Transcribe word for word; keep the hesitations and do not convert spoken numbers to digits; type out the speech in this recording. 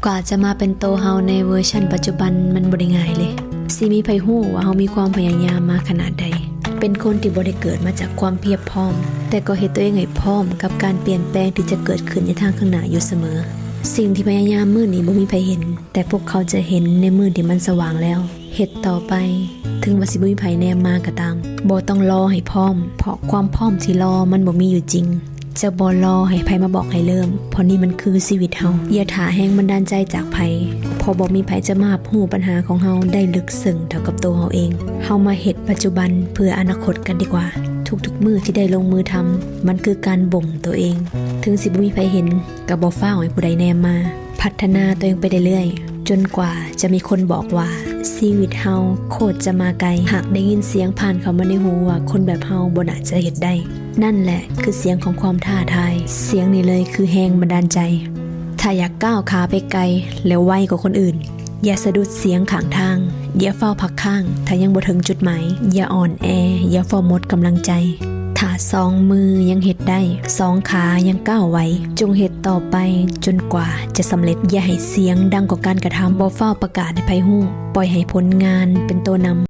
กว่าจะมาเป็นโตเฮาในเวอร์ชันปัจจุบันมันบ่ได้ง่ายเลย สิมีไผฮู้ว่าเฮามีความพยายามมาขนาดใด เป็นคนที่บ่ได้เกิดมาจากความเพียบพร้อม แต่ก็เฮ็ดตัวเองให้พร้อมกับการเปลี่ยนแปลงที่จะเกิดขึ้นในทางข้างหน้าอยู่เสมอ สิ่งที่พยายามมื้อนี้บ่มีไผเห็น แต่พวกเขาจะเห็นในมื้อที่มันสว่างแล้ว เฮ็ดต่อไป ถึงว่าสิบ่มีไผแนมมาก็ตาม บ่ต้องรอให้พร้อม เพราะความพร้อมที่รอมันบ่มีอยู่จริง จะบ่รอให้ไผมาบอกให้เริ่ม เพราะนี่มันคือชีวิตเฮา อย่าถ่าแรงบันดาลใจจากไผ เพราะบ่มีไผจะมารับรู้ปัญหาของเฮาได้ลึกซึ้งเท่ากับตัวเฮาเอง เฮามาเฮ็ดปัจจุบันเพื่ออนาคตกันดีกว่า ทุกๆมื้อที่ได้ลงมือทำ มันคือการบ่มตัวเอง ถึงสิบ่มีไผเห็น ก็บ่ฟ้าวให้ผู้ใดแนมมา พัฒนาตัวเองไปเรื่อยๆ จนกว่าจะมีคนบอกว่า ชีวิตเฮาโคตรจะมาไกล หากได้ยินเสียงผ่านเข้ามาในหูว่าคนแบบเฮาบ่น่าจะเฮ็ดได้ นั่นแหละคือเสียงของความท้าทาย เสียงนี้เลยคือแรงบันดาลใจ ถ้าอยากก้าวขาไปไกล แล้วไวกว่าคนอื่น อย่าสะดุดเสียงข้างทาง อย่าฟ้าวพักค้าง ถ้ายังบ่ถึงจุดหมาย อย่าอ่อนแอ อย่าฟ้าวหมดกำลังใจ ถ้าสองมือยังเฮ็ดได้ สองขายังก้าวไหว จงเฮ็ดต่อไปจนกว่าจะสำเร็จ อย่าให้เสียงดังกว่าการกระทำ บ่ฟ้าวประกาศให้ไผฮู้ ปล่อยให้ผลงานเป็นตัวนำ